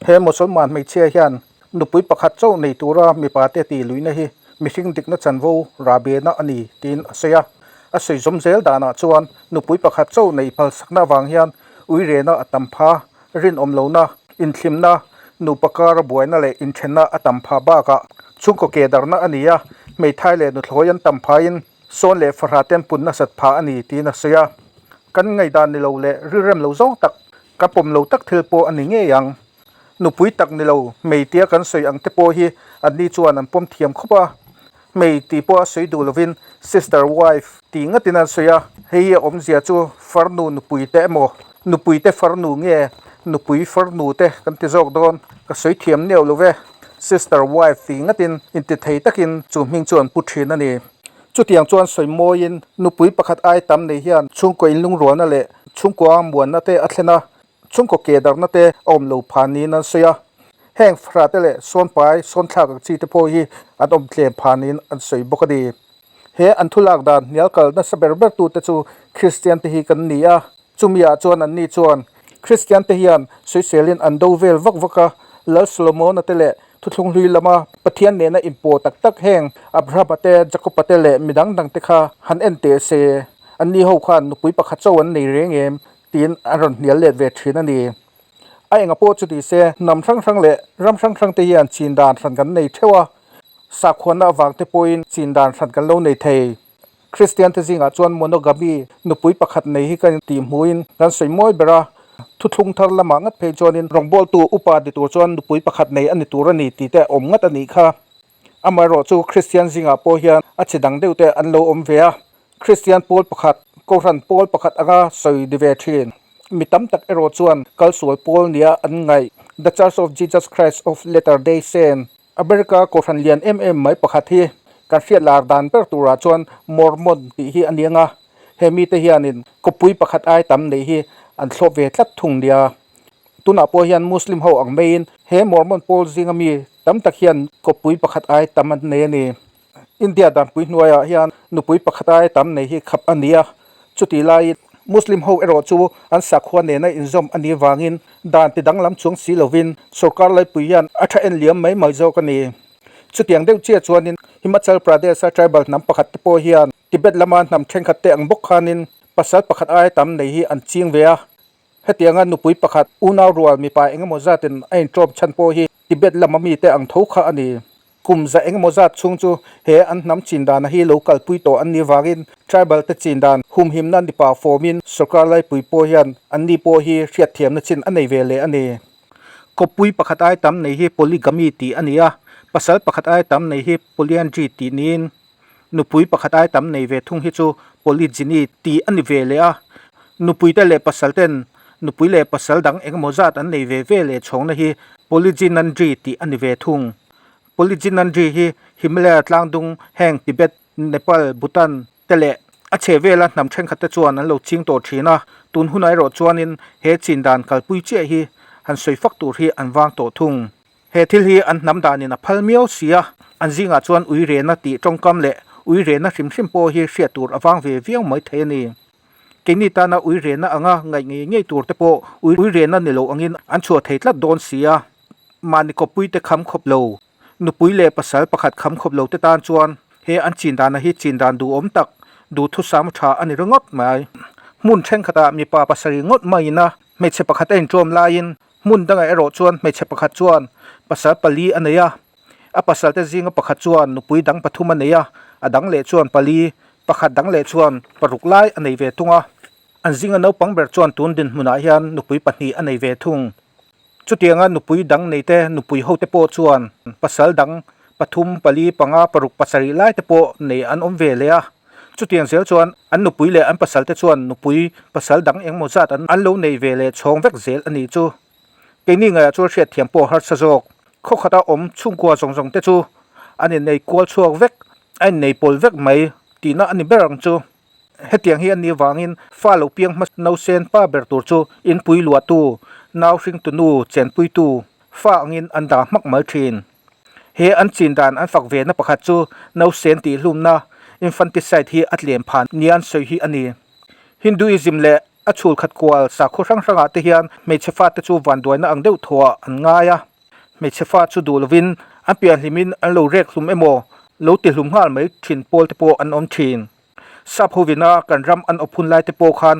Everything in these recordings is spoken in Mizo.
He Mosolman hmeichhia hian nupui pakhat chauh nei tura mipate tih luihna hi mihring dikna chanvo rahbehna a ni tiin a sawi a. A sawi zawm zel danah chuan nupui pakhat chauh nei phalsakna avang hian uirehna a tam pha, rinawm lohna, inthlimna, nupa kara buaina leh inthenna a tam phah bakah chhungkaw ke darhna a ni a, hmeithai leh nuthlawi an tam phahin sawn leh fahrah te an pun nasat phah a ni tiin a sawi a. Kan ngaihdan ni lo leh rilrem lo zawng tak, ka pawm lo tak thil pawh a ni ngei ang. Nupui tak ni lo, hmei tia kan sawi ang te pawh hi anni chuan an pawm thiam khawp a. Hmei tih pawh a sawi duh lovin sister wife tih ngatin an sawi a, hei hi a awmzia chu farnu nupui te emaw, nupui te farnu nge nupui farnu te kan ti zawk dawn, ka sawi thiam neuh lo ve. Sister wife tih ngatin intithei takin chu hming chu an pu thin a ni. Chutiang chuan sawi mawiin nupui pakhat ai tam nei hian chhungkaw inlungrualna leh chhungkua muanna te a thlen a, Chhungkaw ke darhna te a awm lo phah niin an sawi a, heng fahrah te leh sawnpai, sawnthlak ang chi te pawh hi an awm tlem phah niin an sawi bawk a ni. He an thulak dan hnial kal nasa ber ber tute chu Kristian te hi kan ni a, chumi ah chuan anni chuan Kristian te hian sawiselin an do vel vak vak a, Lal Solomona te leh Thuthlung hlui lama Pathian nena inpawh tak tak heng Abrahama te, Jakoba te leh midang dang te kha han en teh se, anni ho khan nupui pakhat chaw an nei reng em? Tiin an rawn hnial let ve thin a ni. A enga pawh chu tise, hnam hrang hrang leh ram hrang hrang te hian chin dan hran kan nei theuh a, sakhuanna avang te pawhin chin dan hran kan lo nei thei. Kristian te zingah chuan monogamy, nupui pakhat nei hi kan tih hmuhin kan sawi mawi ber a, thuthlung thar lamah ngat phei chuanin rawngbawltu upa ni tur chuan nupui pakhat nei a ni tur a ni tih te a awm ngat a nih kha. Amaherawhchu Kristian zingah pawh hian a chi dang deuh te an lo awm ve a, Kristian pawl pakhat, Kohhran pawl pakhat anga sawi ni ve thin. Mi tam tak erawh chuan kalsual pawl nia an ngaih, The Church of Jesus Christ of Latter-day Saints, America Kohhran lian em em mai pakhat hi kan hriat lar dan ber turah chuan Mormon tih hi a ni anga, he mite hianin kawppui pakhat ai tam neih hi an thlawp ve tlat thung nia. Tunah pawh hian Muslim ho ang maiin he Mormon pawl zinga mi tam tak hian kawppui pakhat ai tam an nei a ni. India danpui hnuaiah hian nupui pakhat aia tam nei hi khap a ni a, chutih laiin Muslim ho erawh chu an sakhua nena inzawm a nih vangin dan ti danglam chuang si lovin sorkar laipui hian a tha en liam mai mai zawk a ni. Chutiang deuh chiah chuanin Himachal Pradesh-a tribal hnam pakhat te pawh hian Tibet lama hnam thenkhat te ang bawk khanin pasal pakhat aia tam nei hi an ching ve a, hetianga nupui pakhat unau rual mipa engemaw zatin a inṭawm chhan pawh hi Tibet lama mite ang tho kha a ni. Kum za engemaw zat chhung chu he an hnam chin dana hi lo kalpui tawh an nih vangin tribal te chin dan humhimna nipa fawmin sorkar laipui pawh hian anni pawh hi hriatthiamna chin a nei ve leh a ni. Kawppui pakhat ai tam nei hi polygamy tih a ni a, pasal pakhat ai tam nei hi polyandry tih niin nupui pakhat ai tam nei ve thung hi chu polygyny tih a ni ve leh a. Nupuite leh pasal ten nupui leh pasal dang engemaw zat an nei ve ve leh chhawngna hi polygynandry tih a ni ve thung. Polygynandry hi Himalaya tlangdung heng Tibet, Nepal, Bhutan te leh a chhe vela hnam thenkhat te chuan an lo ching tawh thin a, tun hunah erawh chuanin he chin dan kalpui chiah hi han sawi fak tur hi an vang tawh thung. He thil hi an hnam danin a phal miau si a, an zingah chuan uirena tih tawngkam leh uirena hrim hrim pawh hi hriat tur a vang ve viau mai thei a ni. Keini tana uirena anga ngaih ngei ngei tur te pawh uirena ni lo angin an chhuah thei tlat dawn si a. Mahni kawppui te kham khawp lo, nupui leh pasal pakhat kham khawp lo te tan chuan he an chin dana hi chin dan duhawm tak, duhthusam tha a ni ringawt mai. Hmun thenkhatah mipa pasarih ngawt maiin a hmeichhe pakhat a inṭawm laiin hmun dangah erawh chuan hmeichhe pakhat chuan pasal pali a nei a, a pasal te zinga pakhat chuan nupui dang pathum a nei a, a dang leh chuan pali, pakhat dang leh chuan paruk lai a nei ve thung a. An zinga naupang ber chuan tun dinhmunah hian nupui pahnih a nei ve thung. Chutianga nupui dang neite nupui hote pawh chuan pasal dang pathum, pali, panga, paruk, pasarih lai te pawh nei an awm ve leh a. Chutiang zel chuan an nupui leh an pasalte chuan nupui pasal dang engmaw zat an lo nei ve leh chhawng vek zel a nih chu. Keini ngaiah chuan hriatthiam pawh harsa zawk. Khawkhata awm chhungkua zawng zawng te chu an innei kual chhuak vek, a innei pawl vek mai tihna a ni ber ang chu. Hetiang hi a nih vangin fa lo piang hma nausen pa ber tur chu inpui luahtu, nau hringtu nu chenpuitu fa angin an dah hmak mai thin. He an chin dan an fak ve na pakhat chu nausen tihhlumna, infanticide, hi a tlem phan nia an sawi hi a ni. Hinduism leh. A chhul khat kual sakhaw hrang hrangah te hian hmeichhe fate chu vanduaina ang deuh thuah an ngai a. Hmeichhe fa chu duh lovin an pianhlimin an lo rek hlum emaw lo ti hlum nghal mai thin pawl te pawh an awm thin. Sap hovina kan ram an awp hun lai te pawh khan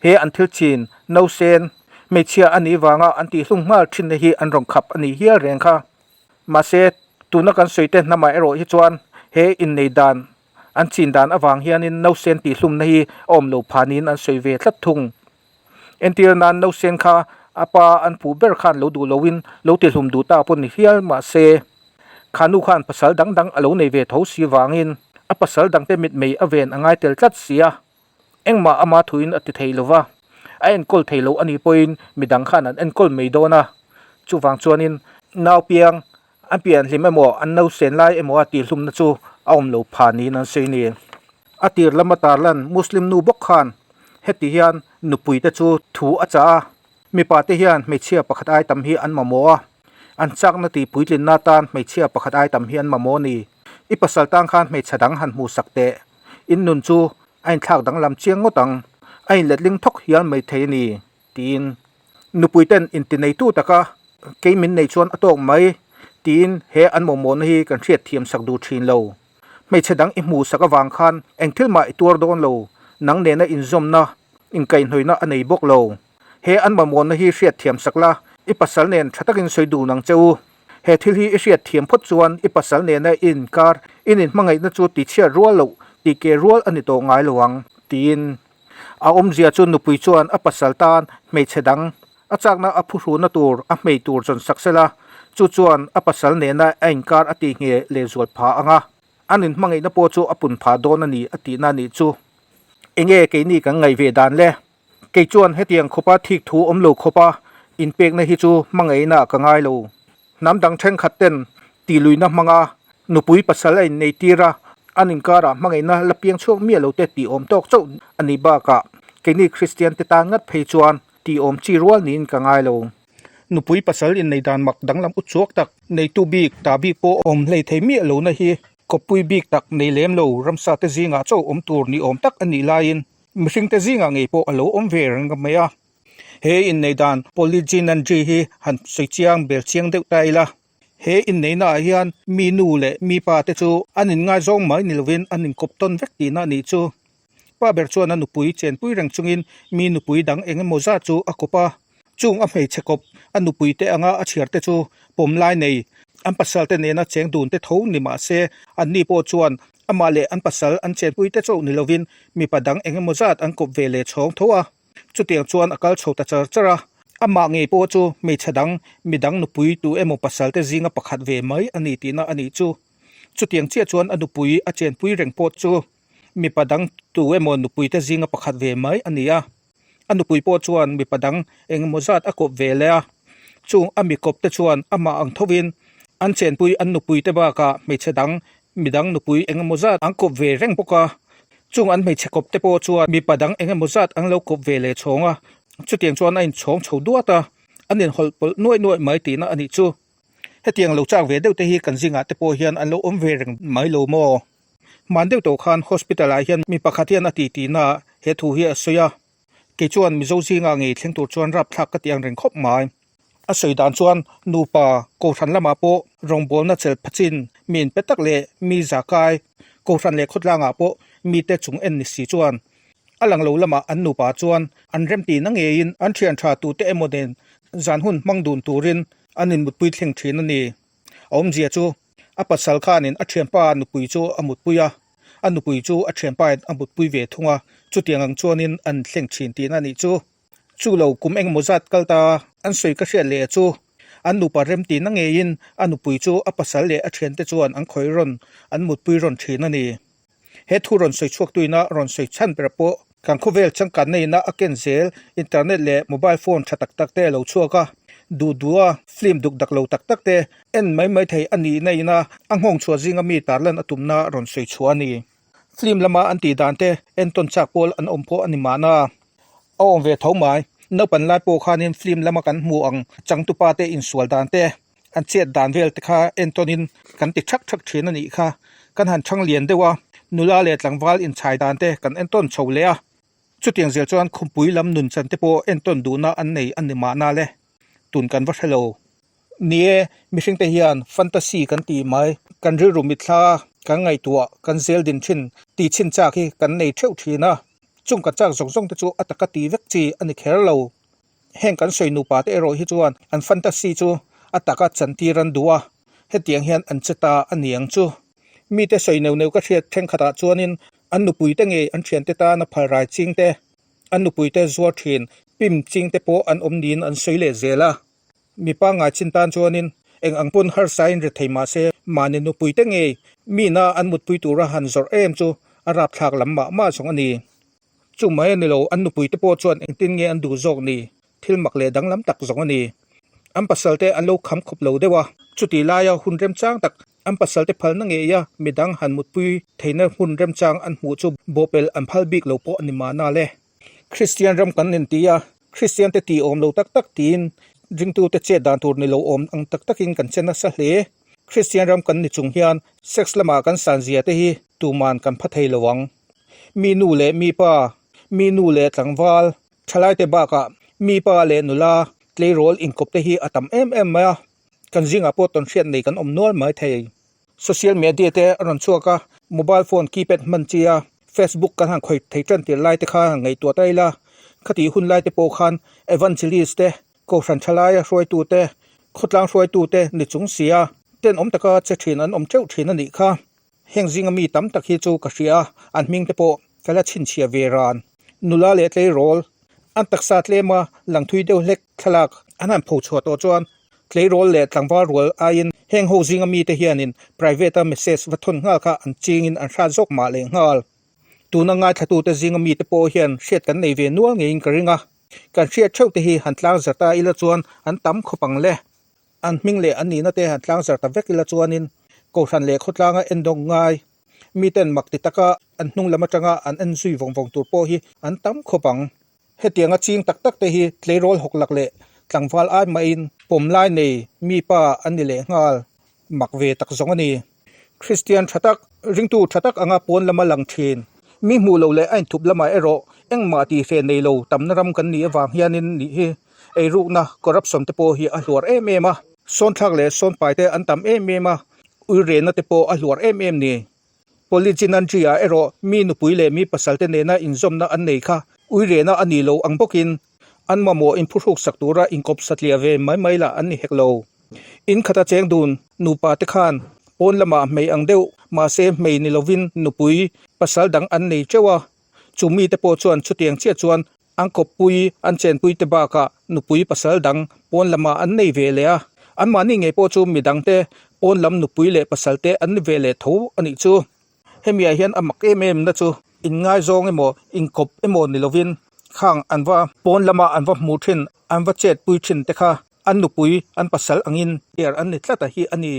he an thil chin nausen hmeichhia a nih vanga an tihhlum nghal thinna hi an rawn khap a nih hial reng kha. Mahse, tuna kan sawi te hnamah erawh hi chuan he innei dan an chin dan avang hianin nausen tihhlumna hi a awm lo phah niin an sawi ve tlat thung. Entir nan nausen kha a pa an puh ber khan lo duh loin lo tihlum duh ta pawh ni hial mahse kha nu khan pasal dang dang a lo nei ve tho si vangin a pasal dangte mitmei a ven a ngai tel tlat si a, engmah ama thuin a ti thei lo va, a enkawl thei lo a nih pawhin midang khan an enkawl mai dawn a, chuvang chuanin nau piang an pianhlim emaw an nausen lai emaw a tihhlumna chu a awm lo phah niin an sawi a ni. A tir lama tarlan Muslim nu bawk khan heti hian nupui te chu thu a chah a, mipa te hian hmeichhia pakhat ai tam hi an mamawh a, an chakna tih puitlinna atan hmeichhia pakhat ai tam hi an mamawh a ni. I pasal tan khan hmeichhe dang han hmuhsak teh, in nun chu a inthlak danglam chiang ngawt ang, a inletling thawk hial mai thei a ni. Tiin nupui ten intineitu taka kei min nei chuan a tawk mai tiin he an mawhmawhna hi kan hriat thiam sak duh thin lo. Hmeichhe dang i hmuh sak avang khan eng thil mah i tuar dawn lo, nang nena inzawmna, inkaihhnawihna a nei bawk lo. He an mamawhna hi hriat thiam sak la, i pasal nen tha takin sawi dun ang che u. He thil hi i hriat thiam phawt chuan i pasal nena i inkar, in inhmangaihna chu tichhiat rual loh, tihkeh rual a ni tawh ngai lo ang, tiin. A awmzia chu nupui chuan a pasal tan hmeichhe dang a chakna a phuhruhna tur a hmei tur zawn sak sela, chu chuan a pasal nena a inkar a tihngheh lehzual phah ang a, an inhmangaihna pawh chu a pun phah dawn a ni a tihna a nih chu. Enge keini kan ngaih ve dan le? Kei chuan hetiang khawpa thik thu awm lo khawpa inpekna hi chu hmangaihna ah ka ngai lo. Hnam dang thenkhat ten tihluihna hmanga nupui pasal a innei tir a, an inkarah hmangaihna la piang chhuak miah lo te tih awm tawk chauh a nih bakah keini Kristian te tan ngat phei chuan tih awm chi rual niin ka ngai lo. Nupui pasal innei dan mak danglam u chuak tak neitu bik ta bik pawh awm hlei thei miah lohna hi kawppui bik tak nei lem lo ramsa te zingah chauh awm tur ni awm tak a nih laiin mihring te zingah ngei pawh a lo awm ve reng mai a. He inneih dan Polygenandry hi han sawi chiang bel chiang deuh ta ila. He inneihna ah hian mi nu leh mi pa te chu an inngaizawng mai ni lovin an inkawp tawn vek tihna a nih chu. Pa ber chuan a nupui chenpui reng chungin mi nupui dang eng emaw zat chu a kawp a. Chung a hmeichhe kawp a nupui te anga a chhiar te chu pawm lai nei an pasal te nena cheng dun te tho ni mah se anni pawh chuan amah leh an pasal an chenpui te chauh ni lovin mipa dang eng emaw zat an kawp ve leh chhawng tho a. Chutiang chuan a kal chho ta char char a, amah ngei pawh chu hmeichhe dang, midang nupui tu emaw pasal te zinga pakhat ve mai a ni tihna a nih chu. Chutiang chiah chuan a nupui a chenpui reng pawh chu mipa dang tu emaw nupui te zinga pakhat ve mai a ni a. A nupui pawh chuan mipa dang engemaw zat a kawp ve leh a, chung a mi kawp te chuan amah ang thovin an chenpui an nupui te bakah hmeichhe dang, midang nupui engemaw zat an kawp ve reng bawk a. Chung an hmeichhe kawp te pawh chuan mipa dang eng emaw zat an lo kawp ve leh chhawng a, chutiang chuan a inchhawng chho duat a, an inhawlh pawlh nuaih nuaih mai tihna a nih chu. Hetiang lo chak ve deuh te hi kan zingah te pawh hian an lo awm ve reng mai lo maw? Hman deuh tawh khan hospital ah hian mi pakhat hian a ti tihna he thu hi a sawi a, kei chuan Mizo zingah ngei thleng tur chuan rapthlak ka ti ang reng khawp mai. A sawi dan chuan nupa Kohhran lamah pawh rawngbawlna chelh phachin mi inpe tak leh mi zakai Kohhran leh khawtlangah pawh mite chung en ni si chuan a lang lo lamah an nupa chuan an remtihna ngeiin an thian tha tute emaw nen zan hun hmang dun turin an inmutpui thleng thin a ni. A awmzia chu a pasal khanin a thianpa nupui chu a mutpui a, a nupui chu a thianpain a mutpui ve thung a, chutiang ang chuanin an thleng thin tihna a nih chu. Chu lo kum engemaw zat kal ta an sawi ka hriat leh chu an nupa remtihna ngeiin a nupui chu a pasal leh a thiante chuan an khawih rawn an mutpui rawn thin a ni. He thu rawn sawi chhuak tuina rawn sawi chhan ber pawh kan khawvel changkanna ina a ken zel internet leh mobile phone tha tak tak te a lo chhuak a, duh duh a film duk dak lo tak tak te en mai mai thei a nihna ina a nghawng chhuah zinga mi tarlan a tumna rawn sawi chhuah a ni. Film lama an tih dan te entawn chak pawl an awm pawh a ni mahna. A awm ve tho mai. Naupan lai pawh khanin film lama kan hmu ang changtupa te insual dan te, an chet dan vel te kha entawnin kan ti thak thak thin a nih kha. Kan han chhang lian deuh a, nula leh tlangval inchhai dan te kan entawn chho leh a. Chutiang zel chuan khumpui lam nun chan te pawh entawn duhna an nei a ni mahna le. Tun kan va hre lo. Ni e, mihringte hian fantasy kan tih mai, kan rilru mitthla, kan ngaihtuah, kan zel din thin tih chhin chak hi kan nei theuh thin a. Chung kan chak zawng zawng te chu a taka ti vek chi a ni kher lo. Heng kan sawi nupa te erawh hi chuan an fantasy chu a taka chantir an duh a, hetiang hian an che ta a ni ang chu. Mite sawi neuh neuh ka hriat thenkhatah chuanin an nupuite ngei an thiante tana phalrai ching te, an nupuite zuar thin pim ching te pawh an awm niin an sawi leh zel a. Mi pangngai chin tan chuanin eng ang pawn harsain ri thei mah se mahni nupuite ngei mina an mutpui tura han zawrh em chu a rapthlak lam mah mah zawng a ni. Chu mai a ni lo, an nupuite pawh chuan engtin nge an duh zawk ni? Thil mak leh danglam tak zawng a ni. An pasalte an lo kham khawp lo deuh a, chutih laia hun remchang tak an pasalte phalna ngeia midang han mutpui theihna hun remchang an hmuh chu bawhpelh an phal bik lo pawh a ni mahna le. Kristian ram kan inti a, Kristian te tih awm lo tak tak tiin ringtute chet dan tur ni lo awm ang tak takin kan che nasa hle. Kristian ram kan ni chung hian sex lamah kan san zia te hi tuman kan pha thei lo ang. Mi nu leh mi pa, mi nu leh tlangval, thalaite bakah mi pa leh nula tleirawl inkawp te hi a tam em em mai a, kan zingah pawh tawnhriat nei kan awm nual mai thei. Social media te a rawn chhuak a, mobile phone keypad hman chi a, Facebook kan han khawih thei tan tir lai te kha han ngaihtuah ta ila, khatih hun lai te pawh khan evangelist te, kohhran thalaia hruaitu te, khawtlang hruaitu te ni chung sia tenawm taka che thin an awm teuh thin a nih kha. Heng zinga mi tam tak hi chu ka hria a, an hming te pawh ka la chhinchhiah ve ran. Nula leh tleirawl, an taksa tlema lang thui deuh hlek thlalak an han pho chhuah tawh chuan tleirawl leh tlangval rual aiin heng ho zinga mite hianin private a message va thawn nghal kha an chingin an hrat zawk mah leh nghal. Tuna ngaithlatute zinga mite pawh hian hriat kan nei ve nual ngeiin ka ring a, kan hriat theuh te hi han tlangzar ta ila chuan an tam khawp ang le. An hming leh an nihna te han tlangzar ta vek ila chuanin Kohhran leh khawtlanga endawng ngai miten mak ti taka an hnung lam atanga an en zui vawng vawng tur pawh hi an tam khawp ang. Hetianga ching tak tak te hi tleirawl hawk lak leh tlangval ai mahin pawm lai nei mi pa an ni leh nghal mak ve tak zawng a ni. Kristian tha tak, ringtu tha tak anga pawn lama lang thin. Mi hmuh loh leh a inthup lamah erawh engmah tihfeh nei lo tamna ram kan nih avang hianin nih hi eirukna, corruption, te pawh hi a hluar em em a. Sawnthlak leh sawnpai te an tam em em a, uirehna te pawh a hluar em em ni. Polyginandry-ah erawh mi nupui leh mi pasal te nena inzawmna an nei kha uirehna a ni lo ang bawkin an mamawh inphuhruk sak tura inkawp satliah ve mai mai lah an ni hek lo. In khata cheng dun nupa te khan pawn lamah hmei ang deuh mahse hmei ni lovin nupui pasal dang an nei teuh a, chu mite pawh chuan chutiang chiah chuan An kawppui, an chenpui te bakah nupui pasal dang pawn lamah an nei ve leh a, anmahni ngei pawh chu midangte pawn lam nupui leh pasal te an ni ve leh tho a nih chu. Hemiah hian a mak em em na chu inngaizawng emaw inkawp emaw ni lovin khang an va pawn lama an va hmu thin, an va chetpui thin te kha an nupui, an pasal angin der an ni tlat a hi a ni.